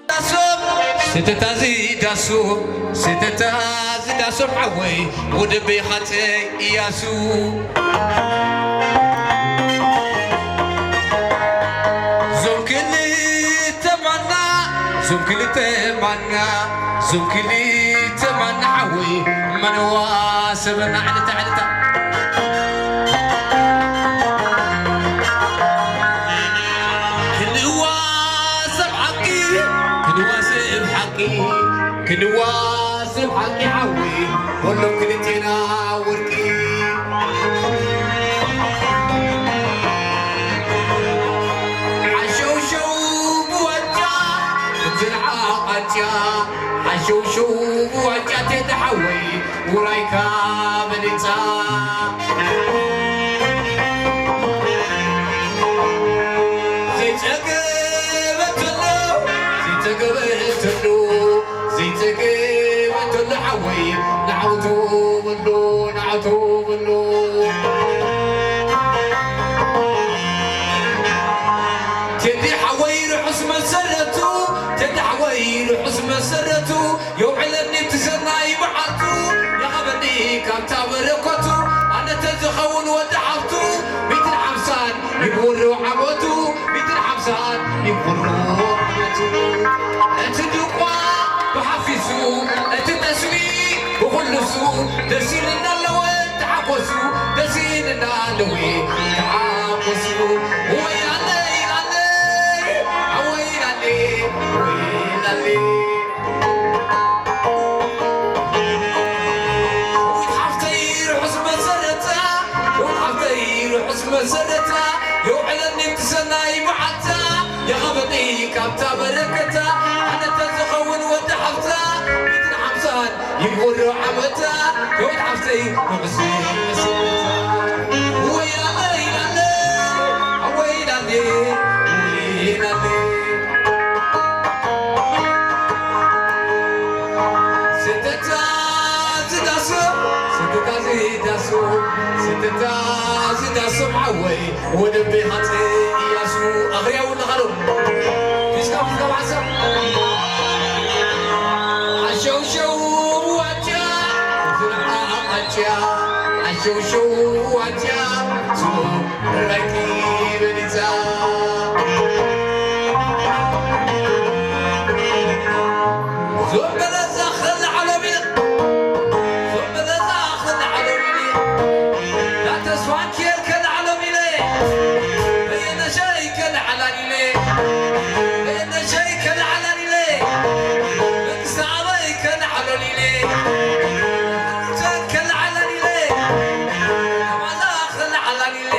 ዳሶም፣ ስተታ ዝዳሶም፣ ስተታ ዝዳሶም ሓወይ፣ ወደበይ ኻፀይ እያሱ። ዞም ክልተ ማና፣ ዞም ክልተ ማና፣ ዞም ክልተ ማና ሓወይ፣ መነዋ ሰበና ዕልታ ዕልታ። ክንዋሰብ ሓቂ፣ ክንዋሰብ ሓቂ፣ ክንዋሰብ ሓቂ ሓዊ፣ ኩሎም ክልቴና ወርቂ። ሓሸውሸው ብዋጫ፣ ዝርዓ ቃጫ፣ ሓሸውሸው ብዋጫ ቴዲ ሓወይ፣ ውራይካ በሊጻ። ዘይጸገበትሉ፣ ዘይጸገበትሉ፣ ዘይጸገበትሉ ሓወይ፣ ንዓውቱ በሉ፣ ንዓውቱ በሉ። ቴዲ ሓወይ ርሑስ መሰረቱ፣ ቴዲ ሓወይ ርሑስ መሰረቱ፣ የውዕለኒ እቲ ሰናይ መዓልቱ፣ የቐበኒ ካብታ በረከቱ፣ ኣነ ተዝኸውን ወዲ ሓፍቱ፣ ሚእትን ሓምሳን ይግብሮ ዓመቱ፣ ሚእትን ሓምሳን ይግብሮ ዓመቱ። እቲ ድቋ ብሓፊሱ፣ እቲ ጠስሚ ብኹሉሱ፣ ደስ ኢልና ኣለወ ተሓጎሱ፣ ደስ ኢልና ኣለወ ተሓጎሱ። ወይ ኣለ ኢላለ፣ ኣወይ ኢላለ፣ ወይ ኢላለ። ሸዊት ሓፍተይ ርሑስ መሰረታ፣ ሸዊት ሓፍተይ ርሑስ መሰረታ፣ የውዕለኒ ብሰናይ መዓልታ፣ የቐበኒ ካብታ በረከታ፣ ኣነ ተዝኸውን ወዲ ሓፍታ፣ ሚእትን ሓምሳን ይግበሮ ዓመታ፣ ሸዊት ሓፍተይ ርሑስ መሰረታ። ወያለ ኢላለ፣ ወይላለ፣ ወይላለ። ስተታ ዝዳሶ፣ ስተታ ዝዳሶ፣ ስተታ ዝዳሶ ሓወይ፣ ወደቤ ሃፀይ እያሱ ኣኽርያው ኣለኻዶ። ፊስካ ፊስካ ብሓሳብ። ሓሸውሸው ዋጫ፣ ዝርዓ ኣቃጭያ፣ ሓሸውሸው ዋጫ፣ ሱቕ ራይኪ በሊጻ። ዞም በለዛ ኸልዓሎም ኢለ፣ ዞም በለዛ ኸልዓሎም ኢለ፣ ዳተስፋንኪየር ከልዓሎም ኢለ፣ በየነሻይ ከልዓላን ኢለ፣ በየነሻይ ከልዓላን ኢለ፣ መንግስቲ ኣበይ ከልዓሎን ኢለ፣ ከልዓላን ኢለ፣ ኣማዛ ከልዓላን ኢለ።